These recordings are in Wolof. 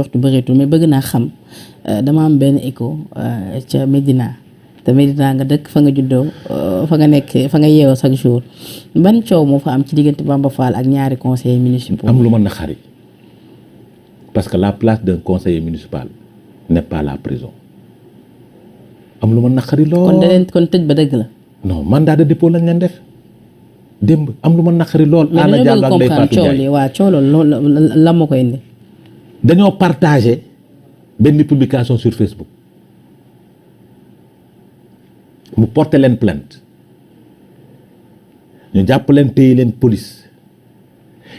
waxtu bëreetul mais bëgg naa xam dama am benn écho ca Médina te Médina nga dëkk fa nga juddoo fa nga nekk fa nga yeewoo chaque jour ban coow moo fa am ci diggante Bamba Fall ak ñaari conseillers municipaux. am lu ma naqari parce que la place d'un conseiller municipal n'est pas la prison am lu ma naqari lool. kon tëj ba dëgg la. non mandat de dépôt lañ leen def démb am lu ma naqari lool. Anna Diallo ak Ndeye Fatou Ndiaye waaw coow loolu la ma koy indi. dañoo partagé benn publication sur Facebook mu porté leen plainte ñu jàpp leen téye leen police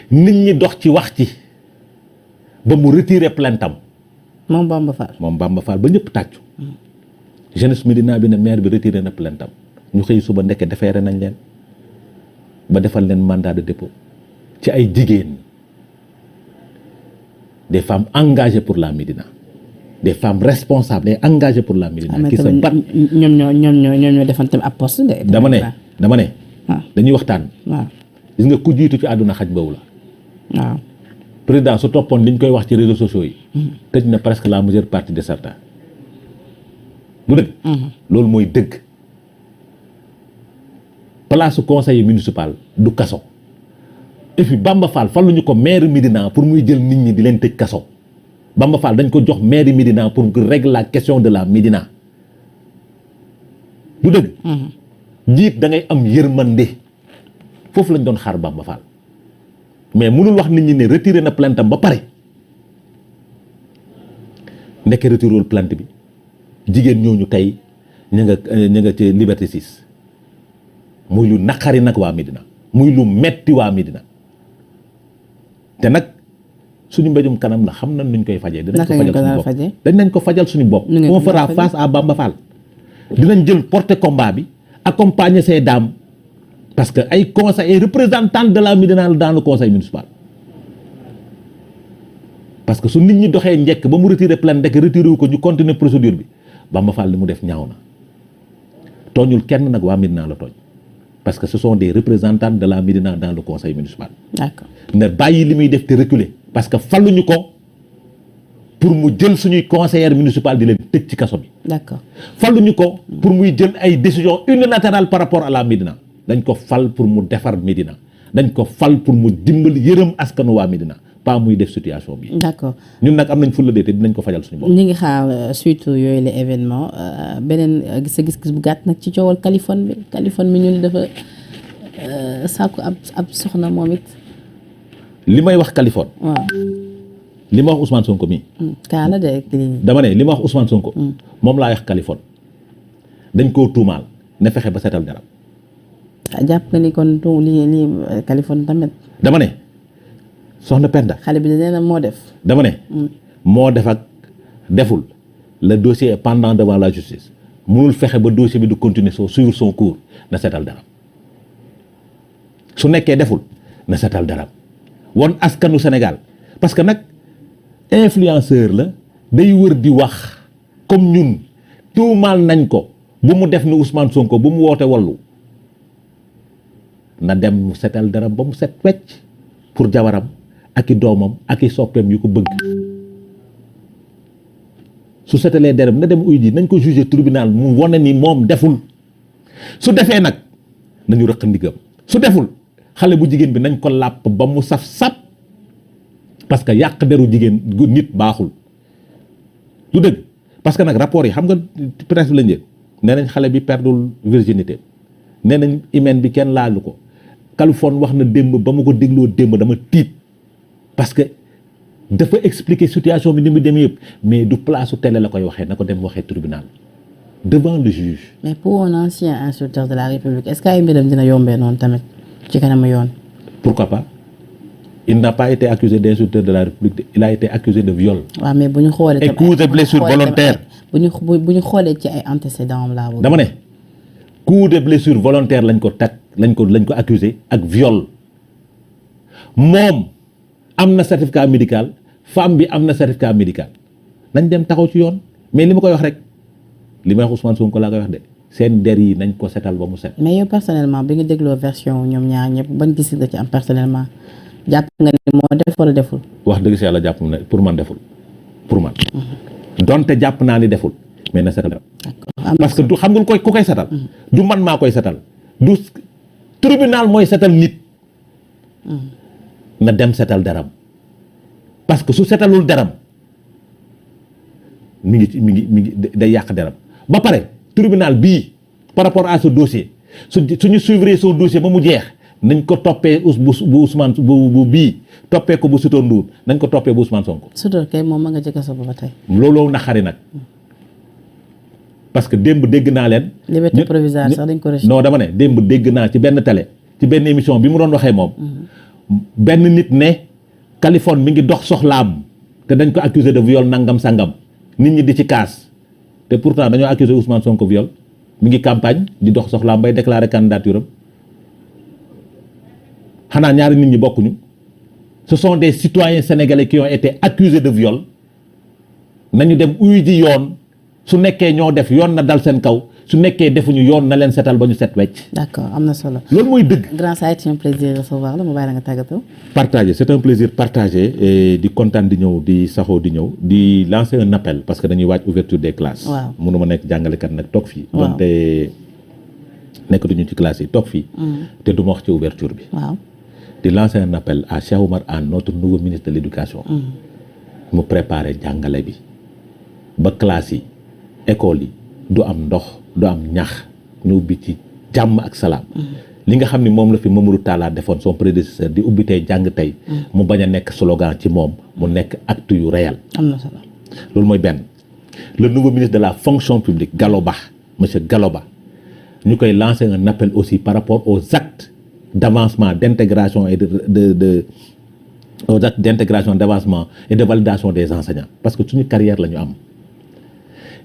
nit ñi dox ci wax ci ba mu retiré plainte am. moom Bamba Fall ba ñëpp tàccu. jeunesse Médina bi ne maire bi retiré na plainte am ñu xëy suba ndekke defeere nañ leen ba defal leen mandat de dépôt ci ay jigéen. Des femmes engagées pour la Médina des femmes responsables et engagées pour la Médina. qui se battent ñoom ñoo defan tamit ab poste de. dama ne. dañuy waxtaan. waaw gis nga ku jiitu ci àdduna xaj boobu la. waaw président su toppoon li ñu koy wax ci réseaux sociaux yi. tëj na presque la majeure partie de certains. du dëgg. loolu mooy dëgg. place conseil municipal du kaso. et puis Bamba Fall faluñu ko maire Médina pour muy jël nit ñi di leen tëj kaso Bamba Fall dañ ko jox maire Médina pour régler la question de la Médina du dëgg. jiit da ngay am yërmande foofu lañ doon xaar Bamba Fall mais mënul wax nit ñi ne retiré na plainte am ba pare ndekk retiré plainte bi jigéen ñooñu tey ña nga ci Liberté 6 muy lu naqari nag waa Médina muy lu metti waa Médina te nag suñu mbéjum kanam la xam nañ nuñ koy fajee. dinañ ko fajal suñu bopp. on fera face à Bamba Fall. dinañ jël porter combat bi accompagner ces dames parce que ay conseil ay représentants de la Médina dans le conseil municipal. parce que su nit ñi doxee njëkk ba mu retiré plainte ndek retiré wu ko ñu continuer procédure bi Bamba Fall li mu def ñaaw na tooñul kenn nag waa Médina la tooñ. parce que ce sont des représentants de la Médina dans le conseil municipal. D'accord. ne bàyyi li muy def te reculer parce que faluñu ko pour mu jël suñuy conseillère municipal di leen tëj ci kaso bi. D'accord. faluñu ko pour muy jël ay décisions unilatérales par rapport à la Médina dañ ko fal pour mu defar Médina dañ ko fal pour mu dimbali yërëm askanu waa Médina pas muy def situation bi. D'accord. ñun nag am nañ fulla de te dinañ ko fajal suñu bopp. ñi ngi xaar suite yooyu la événement beneen gis bu gàtt nag ci coowal Kaliphone mi ñu ne dafa sàkku ab soxna moom it. li may wax Kaliphone. waaw. li ma wax Ousmane Sonko mii. kaala de. dama ne li ma wax Ousmane Sonko. moom laa wax Kaliphone dañ koo tuumaal ne fexe ba seetal deram. jàpp nga ni kon lii Kaliphone tamit. dama ne. soxna Penda. xale bi nee na moo def. dama ne. moo def ak deful le dossier est pendant devant la justice mënul fexe ba dossier bi du continuer suivre son cours na seetal dara su nekkee deful na seetal dara won askanu Sénégal parce que nag influenceur la day wër di wax comme ñun tuumaal nañ ko bu mu def ni Ousmane Sonko bu mu woote wallu na dem mu seetal dara ba mu set wecc pour jabaram ak i doomam ak i soppeem yu ko bëgg su setalee deram na dem uy ji nañ ko juger tribunal mu wane ni moom deful su defee nag nañu rëq ndigam su deful xale bu jigéen bi nañ ko làpp ba mu saf-sap parce que yàq deru jigéen nit baaxul lu dëgg parce que nag rapport yi xam nga presse bi lañ jël nee nañ xale bi perdul virginité nee nañ hymen bi kenn laalu ko Kaliphone wax na démb ba ma ko dégloo démb dama tiit parce que dafa expliquer situation bi ni mu demee yëpp mais du place su télé la koy waxee na ko dem waxee tribunal devant le juge. mais pour un ancien instructeur de la République est-ce que ay mbiram dina yombee noonu tamit ci kanamu yoon. pourquoi pas il n'a pas été accusé d'insulteur de la République il a été accusé de viol. waaw mais bu ñu xoolee. et coups de blessure volontaire. bu ñu xoolee ci ay antécédents laa bëgg. dama ne coup de blessure volontaire lañ ko teg lañ ko accusé ak viol moom am na certificat médical femme bi am na certificat médical nañ dem taxaw ci yoon mais li ma koy wax rek li may wax Ousmane Sonko laa koy wax de seen der yi nañ ko setal ba mu set. mais yow personnellement bi nga dégloo version ñoom ñaar ñëpp ban gis nga ci am personnellement jàpp nga ni moo def wala deful. wax dëgg si yàlla jàpp na pour man deful. pour man. donte jàpp naa ni deful mais na setal. d'accord parce que du xam nga ku koy setal. du man maa koy setal du tribunal mooy setal nit. na dem setal deram parce que su setalul deram mi ngi day yàq deram ba pare tribunal bii par rapport à ce dossier suñu suivre ce dossier ba mu jeex nañ ko toppee bu Ousmane bu bii toppee ko bu Sitor Ndour nañ ko toppee bu Ousmane Sonko. Sitor kay moom ma nga jëkk sa ba tey. looloo naxari nag parce que démb dégg naa leen. liberté provisoire sax dañ ko rejeté. non dama ne démb dégg naa ci benn télé ci benn émission bi mu doon waxee moom. benn nit ne Californie mi ngi dox soxlaam te dañ ko accusé de viol nangam sangam nit ñi di ci kaas te pourtant dañoo accusé Ousmane Sonko viol mi ngi campagne di dox soxlaam bay déclarer candidature am xanaa ñaari nit ñi bokkuñu ce sont des citoyens sénégalais qui ont été accusés de viol nañu dem uyu ji yoon su nekkee ñoo def yoon na dal seen kaw su nekkee defuñu yoon na leen setal ba ñu set wecc. d'accord am na solo. loolu mooy dëgg. grand ça a été un plaisir de recevoir la ma bàyyi la nga tàggatoo. partagé c'est un plaisir partagé et di kontaan di ñëw di saxoo di ñëw di lancer un appel parce que dañuy waaj ouverture des classes. waaw mënuma nekk jàngalekat nag toog fii. waaw donte nekkatuñu ci classe yi toog fii. te du ma wax ci ouverture bi. waaw di lancer un appel à Cheikh Oumar Anne notre nouveau ministre de l'éducation. mu préparer jàngale bi ba classe yi école yi du am ndox du am ñax ñu ubbi ci jàmm ak salaam. li nga xam ni moom la fi Mamadou Talla defoon son prédécesseur di ubbi tey jàng tey. mu bañ a nekk slogan ci moom mu nekk acte yu réel. am na solo. loolu mooy benn le nouveau ministre de la fonction publique Gallo Ba monsieur Gallo Ba ñu koy lancer un appel aussi par rapport aux actes d'avancement d'intégration et aux actes d'intégration d'avancement et de validation des enseignants parce que suñu carrière la ñu am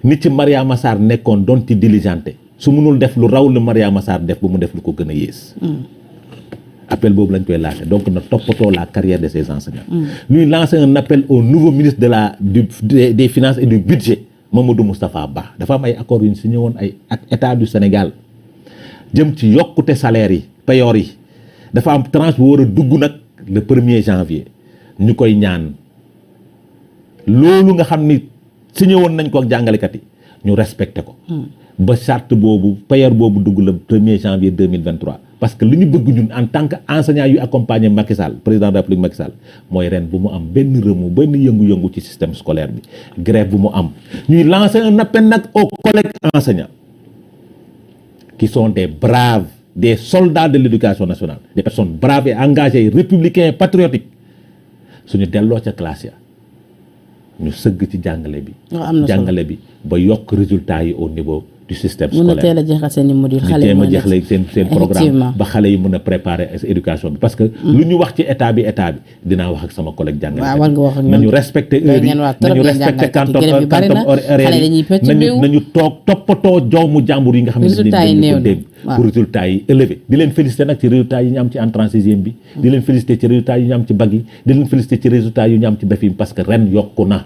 nit ci Mariama Sarr nekkoon doon ci diligenté su mënul def lu raw lu Mariama Sarr def ba mu def lu ko gën a yées. appel boobu lañ koy lancer donc na toppatoo la carrière de ces enseignants. ñuy lancer un appel au nouveau ministre des finances et du budget Mamadou Moustapha Ba dafa am ay accords yu ñu signé woon ak état du Sénégal jëm ci yokkute salaire yi payoor yi dafa am tranche bu war a dugg nag le 1er janvier ñu koy ñaan loolu nga xam ni signé woon nañ ko ak jàngalekat yi ñu respecté ko. ba charte boobu payoor boobu dugg le 1er janvier 2023 parce que li ñu bëgg ñun en tant que enseignant yu accompagner Macky Sall président de la République Macky Sall mooy ren bu mu am benn remous benn yëngu-yëngu ci système scolaire bi grève bu mu am ñuy lancer un appel nag aux collègues enseignants qui sont des braves des soldats de l'éducation nationale des personnes braves et engagées républicains et patriotiques suñu delloo ca classe ya ñu sëgg ci jàngale bi. jàngale bi ba yokk résultats yi au niveau du système scolaire. mën a teel a jeexal seen i module xale yi mën a jeexal seen programme ba xale yi mën a préparer éducation bi parce que lu ñu wax ci état bi dinaa wax ak sama collègue jàngale. waaw war nga wax ak ñoom nañu respecté heure yi nañu respecté quantum horaire yi nañu toog toppatoo jawmu jàmbur yi nga xam ne dañu ko dégg pour résultats yi élevé di leen félicité nag ci résultats yi ñu am ci entrée en sixième bi di leen félicité ci résultats yi ñu am ci bac yi di leen félicité ci résultats yi ñu am ci BFEM parce que ren yokku na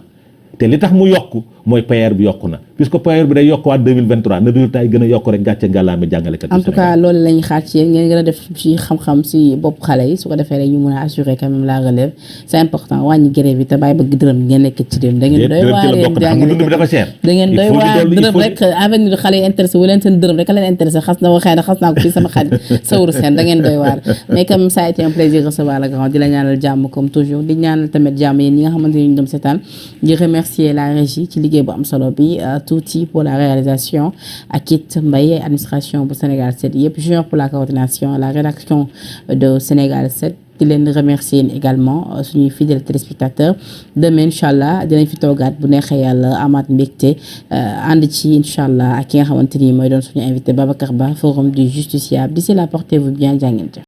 te li tax mu yokku mooy payer bi yokku na puisque payer bi day yokkuwaat 2023 na résultat yi gën a yokku rek gàcce ngàllaame jàngalekat en tout cas loolu lañu xaar ci yéen ngeen gën a def ci xam-xam si bopp xale yi su ko defee rek ñu mën a assurer quand même la relève c'est important wàññi grève bi te bàyyi bëgg dërëm ngeen nekk ci dem da ngeen doy waar yéen jàngalekat dafa cher da ngeen doy waar dërëm rek avenir xale yi intéressé wu leen seen dërëm rek a leen intéressé xas na waxee na xas naa ko fii sama xarit Sawru Sène da ngeen doy waar mais comme ça a été un plaisir recevoir la grand di la ñaanal jàmm comme toujours di ñaanal tamit jàmm yéen ñi nga xamante ni ñu dem seetaan di remercier la régie ci liggéey bu am solo bi tuuti pour la réalisation ak it Mbaye administration bu Sénégal 7 yëpp junior pour la coordination la rédaction de Sénégal 7 di leen remercier également suñuy fidèles téléspectateurs demain incha allah dinañ fi toogaat bu neexee yàlla amaat mbégte ànd ci incha allah ak ki nga xamante ni mooy doon suñu invité Babacar Ba forum du justiciable d'ici là portez-vous bien jàngeen